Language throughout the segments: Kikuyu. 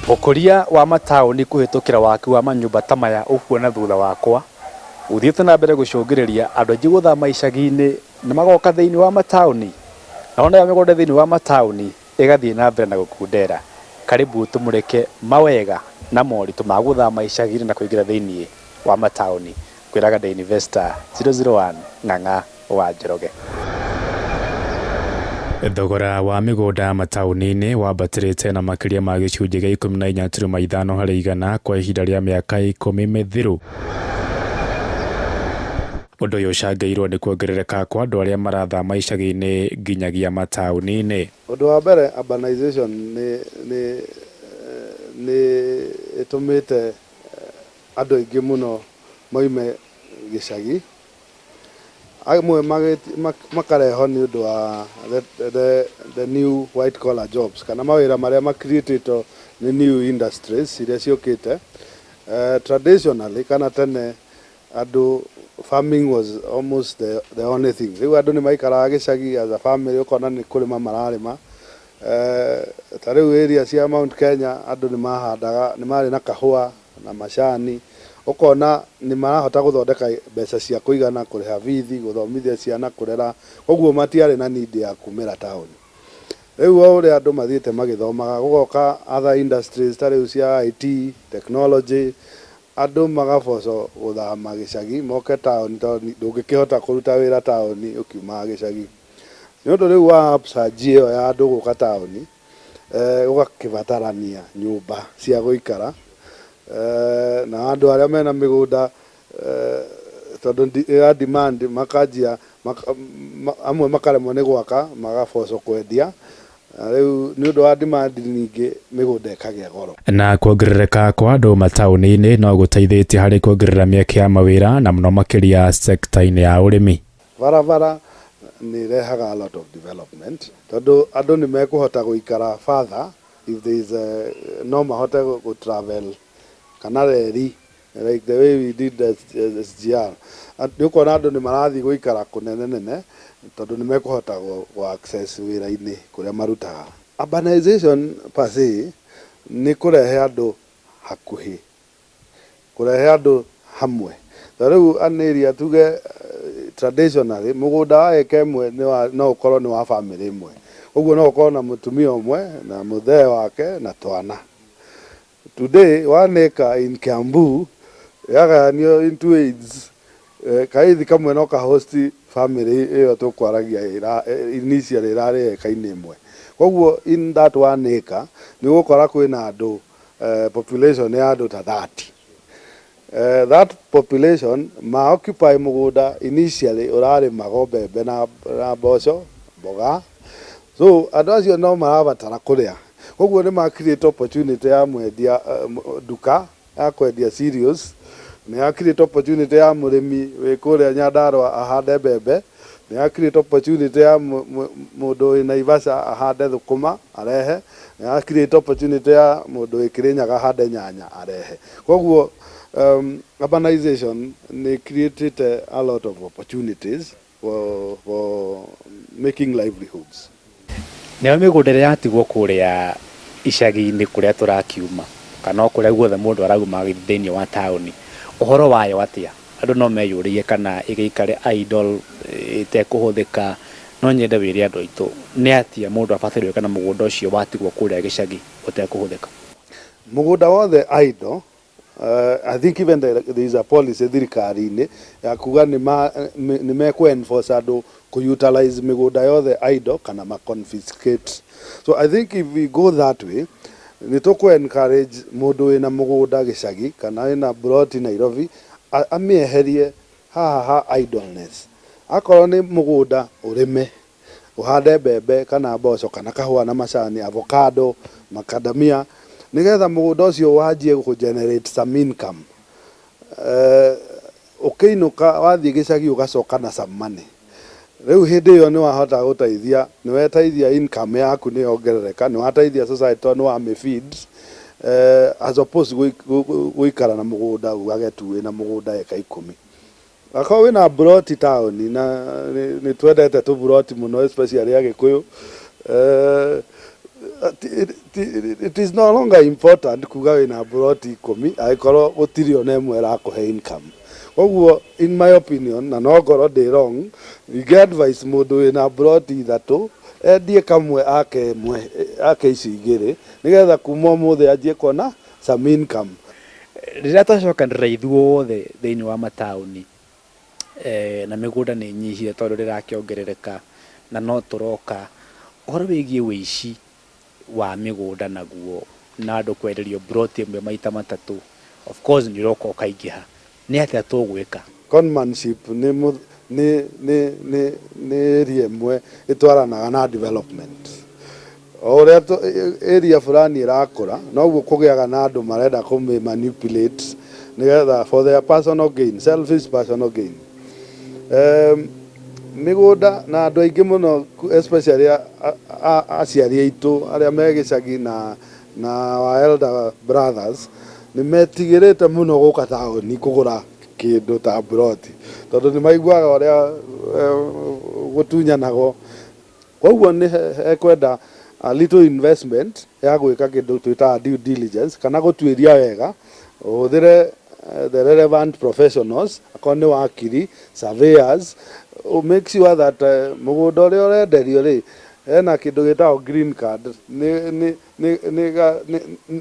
Ũkũria wa mataũni kũhĩtũkĩra waki wa manyũmba ta maya ũkuona thutha wakwa ũthiĩte na mbere gũcũngĩrĩria andũ aingĩ gũthama icagi-inĩ na magoka thĩinĩ wa mataũni, naho nayo mĩgũnda thĩinĩ wa mataũni ĩgathiĩ na mbere na gũkundera. Karibu tũmũrĩke mawega na moritũ ma gũthama icagi-inĩ na kũingĩra thĩinĩ wa mataũni. Ngwĩraga ndĩ Investor 001 Ng'ang'a wa Njoroge. Thogora wa mĩgũnda mataũni-inĩ wambatĩrĩte na makĩria ma gĩcunjĩ gĩa 14.5 harĩ igana kwa ihinda rĩa mĩaka 10 mĩthiru. Ũndũ ũyũ ũcangĩirwo nĩ kuongerereka kwa andũ arĩa marathama icagi-inĩ nginyagia mataũni-inĩ. Ũndũ wa mbere, urbanization nĩ ĩtũmĩte andũ aingĩ mũno moime gĩcagi. Amwe makarehwo nĩ ũndũ wa the new white collar jobs kana mawĩra marĩa ma create-ĩtwo nĩ new industries iria ciũkĩte. Traditionally kana tene andũ, farming was almost the only thing. Rĩu andũ nĩ maikaraga gĩcagi as a family, ũkona nĩ kũrĩma mararĩma. Ta rĩu area cia Mount Kenya andũ nĩ mahandaga, nĩ marĩ na kahũa na macani, ũkona nĩ marahota gũthondeka mbeca cia kũigana kũrĩha bithi, gũthomithia ciana, kũrera, koguo matiarĩ na need ya kumĩra taũni. Rĩu o ũrĩa andũ mathiĩte magĩthomaga, gũgoka other industries ta rĩu cia IT, technology, andũ magabocwo gũthama gĩcagi moke taũni tondũ ndũngĩkĩhota kũruta wĩra taũni ũkiumaga gĩcagi. Nĩ ũndũ rĩu wa upsurge ĩyo ya andũ gũka taũni, gũgakĩbatarania nyũmba cia gũikara, na andũ arĩa mena mĩgũnda, tondũ ya demand, makanjia amwe makaremwo nĩ gwaka, magabocwo kwendia. Na rĩu nĩ ũndũ wa demand nyingĩ, mĩgũnda ĩkagĩa goro. Na kuongerereka kwa andũ mataũni-inĩ no gũteithĩtie harĩ kuongerera mĩeke ya mawĩra na mũno makĩria sekta-inĩ ya ũrĩmi. Barabara nĩ irehaga a lot of development tondũ andũ nĩ mekũhota gũikara further if there is a, no mahote gũ travel kana reri, like the way we did the SGR. Nĩ ũkuona andũ nĩ marathiĩ gũikara kũnene nene tondũ nĩ mekũhota gũ access wĩra-inĩ kũrĩa marutaga. Urbanization per se nĩ kũrehe andũ hakuhĩ, kũrehe andũ hamwe. Ta rĩu an area, tuge traditionally mũgũnda wa eka ĩmwe no ũkorwo nĩ wa family ĩmwe, ũguo no ũkorwo na mũtumia ũmwe na mũthee wake na twana. Today 1 acre in Kiambu yagayanio into eighths, kaithi kamwe no ka host family ĩyo tũkwaragia initially ĩrarĩ eka-inĩ ĩmwe. Koguo in that 1 acre nĩ ũgũkora kwĩna andũ, population ya andũ ta 30. That population ma occupy mũgũnda initially ũrarĩmagwo mbembe na mboco, mboga. So andũ acio no marabatara kũrĩa, koguo nĩ ma create opportunity ya mwendia nduka ya kwendia cereals, nĩ ya create opportunity ya mũrĩmi wĩ kũrĩa Nyandarua ahande mbembe, nĩ ya create opportunity ya mũndũ wĩ Naivasha ahande thũkũma arehe, nĩ ya create opportunity ya mũndũ wĩ Kĩrĩnyaga ahande nyanya arehe. Koguo urbanization nĩ created a lot of opportunities for making livelihoods. Nayo mĩgũnda ĩrĩa yatigwo kũrĩa icagi-inĩ kũrĩa tũrakiuma kana o kũrĩa guothe mũndũ arauma agĩthiĩ thĩinĩ wa taũni, ũhoro wayo atĩa? Andũ no meyũrie kana ĩgĩikare idle ĩtekũhũthĩka. No nyende wĩre andũ aitũ nĩ atĩa mũndũ abataire gwĩka na mũgũnda ũcio watigwo kũrĩa gĩcagi ũtekũhũthĩka. Mũgũnda wothe idle, I think even there is a policy thirikari-inĩ ya kuga nĩ mekũ enforce andũ kũ utilize mĩgũnda yothe idle kana ma confiscate. So I think if we go that way, nĩ tũkũ encourage mũndũ wĩna mũgũnda gĩcagi kana wĩna ploti Nairobi amĩeherie haha ha idleness. Akorwo nĩ mũgũnda, ũrĩme, ũhande mbembe kana mboco kana kahũa na macani, avocado, macadamia, nĩgetha mũgũnda ũcio wanjie kũ generate some income. Ũkĩinũka wathiĩ gĩcagi ũgacoka na some money. Rĩu hĩndĩ ĩyo nĩ wahota gũteithia, nĩ weteithia, income yaku nĩ yongerereka, nĩ wateithia society tondũ nĩ wamĩ feed, as opposed gũikara na mũgũnda ugage tu wĩna mũgũnda eka 10. Akorwo wĩna mburoti taũni, na nĩ twendete tũburoti mũno, especially Agĩkũyũ, It is no longer important kuga wĩna mburoti 10 angĩkorwo gũtirĩ ona ĩmwe ĩrakũhe income. Koguo in my opinion, na no ngorwo ndĩ wrong, ingĩ advice mũndũ wĩna mburoti 3 endie kamwe ake ĩmwe ake ici igĩrĩ, nĩgetha kuma ũmũthĩ anjie kuona some income. Rĩrĩa twacokanĩrĩra ithuothe thĩinĩ wa mataũni, na mĩgũnda nĩ ĩnyihire tondũ rĩrakĩongerereka na no tũroka, ũhoro wĩgiĩ wĩici wa mĩgũnda naguo na andũ kwenderio mburoti ĩmwe maita matatũ, of course nĩ ũroka ũkaingĩha, nĩ atĩa tũgwĩka? Conmanship nĩ nĩ nĩ nĩ nĩ area ĩmwe ĩtwaranaga na development. O ũrĩa area fulani ĩrakũra, noguo kũgĩaga na andũ marenda kũmĩ manipulate nĩgetha for their personal gain, selfish personal gain. Mĩgũnda na andũ aingĩ mũno, especially aciari aitũ arĩa me gĩcagi na our elder brothers, nĩ metigĩrĩte mũno gũka taũni kũgũra kĩndũ ta mburoti, tondũ nĩ maiguaga ũrĩa gũtunyanagwo. Koguo nĩ hekwenda a little investment ya gwĩka kĩndũ twĩtaga due diligence, kana gũtuĩria wega, ũhũthĩre the relevant professionals, akorwo nĩ wakiri, surveyors, make sure that mũgũnda ũrĩa ũrenderio rĩ, hena kĩndũ gĩtagwo green card,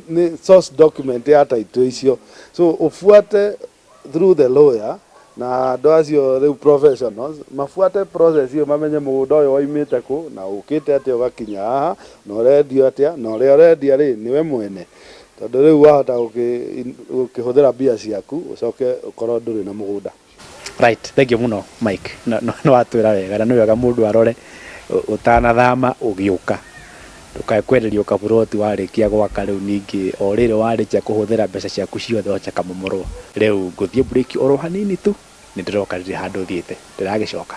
nĩ source document ya title icio. So ũbuate through the lawyer na andũ acio rĩu professionals mabuate process ĩyo, mamenye mũgũnda ũyũ waimĩte kũ na ũkĩte atĩa ũgakinya haha, na ũrendio atĩa, na ũrĩa ũrendia rĩ nĩwe mwene, tondũ rĩu wahota gũkĩhũthĩra mbia ciaku ũcoke ũkorwo ndũrĩ na mũgũnda. Right, thank you mũno Mike. No watwĩra wega, na nĩ wega mũndũ arore ũtanathama ũgĩũka, ndũkae kwenderio kaburoti warĩkia gwaka, rĩu ningĩ o rĩrĩ warĩkia kũhũthĩra mbeca ciaku ciothe wacha kamomorwo. Rĩu ngũthiĩ break oro hanini tu, nĩ ndĩroka, rĩrĩ handũ thiĩte ndĩragĩcoka.